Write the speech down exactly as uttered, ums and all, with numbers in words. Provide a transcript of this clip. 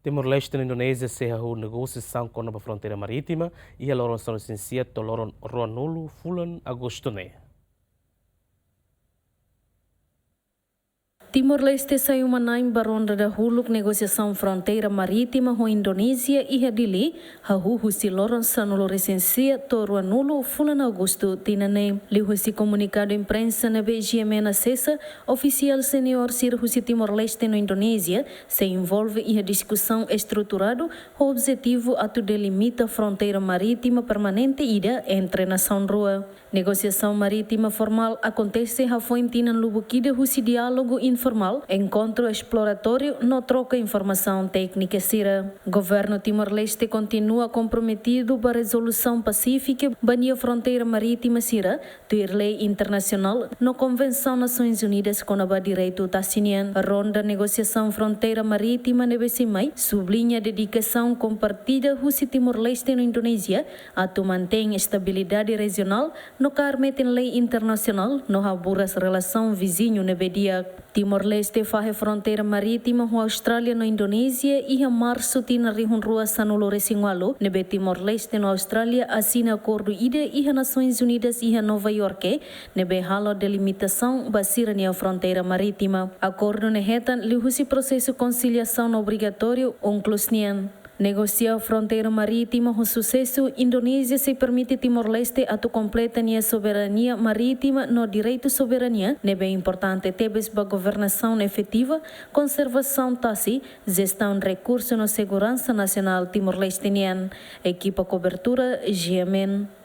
Timor-Leste no Indonézia sei hahú negosiasaun kona-ba fronteira marítima iha loron sanulu-resin-sia to'o loron ruanulu fulan Agostu ne'e. Timor-Leste sai uma-na'in ba ronda dahuluk negosiasaun fronteira marítima ho Indonézia iha Dili, hahú husi loron sanulu-resin-sia to'o ruanulu fulan Agostu tinan ne'e. Liuhusi komunikadu imprensa ne'ebé G M N asesa, ofisiál seniór sira husi Timor-Leste no Indonézia sei envolve iha diskusaun estruturadu ho objetivu atu delimita fronteira marítima permanente ida entre nasaun rua. Negosiasaun marítima formál akontese hafoin tinan lubuk ida husi diálogu informál, enkontru esploratóriu no troka informasaun téknika sira. Governu Timor-Leste kontinua komprometidu ba rezolusaun pasífika ba nia fronteira marítima sira, tuir lei internasionál no Konvensaun Nasoins Unidas kona-ba direitu tasi nian. Ronda negosiasaun fronteira marítima ne'ebé sei mai subliña dedikasaun kompartida husi Timor-Leste no Indonézia atu mantein estabilidade rejionál no kaer metin lei internasionál no haburas relasaun viziñu ne'ebé di'ak. Timor-Leste fahe fronteira marítima ho Austrália no Indonézia iha Marsu tinan rihun rua sanulu-resin-ualu, ne'ebé Timor-Leste no Austrália asina akordu ida iha Nasoins Unidas iha Nova Iorke, ne'ebé halo delimitasaun ba sira-nia fronteira marítima. Akordu ne'e hetan liuhusi prosesu konsiliasaun obrigatóriu UNCLOS nian. Negosia fronteira marítima ho susesu, Indonézia sei permite Timor-Leste atu kompleta nia soberania marítima no direitu soberania, ne'ebé importante tebes ba governasaun efetiva, konservasaun tasi, jestaun rekursu no seguransa nasionál Timor-Leste nian. Ekipa kobertura, G M N.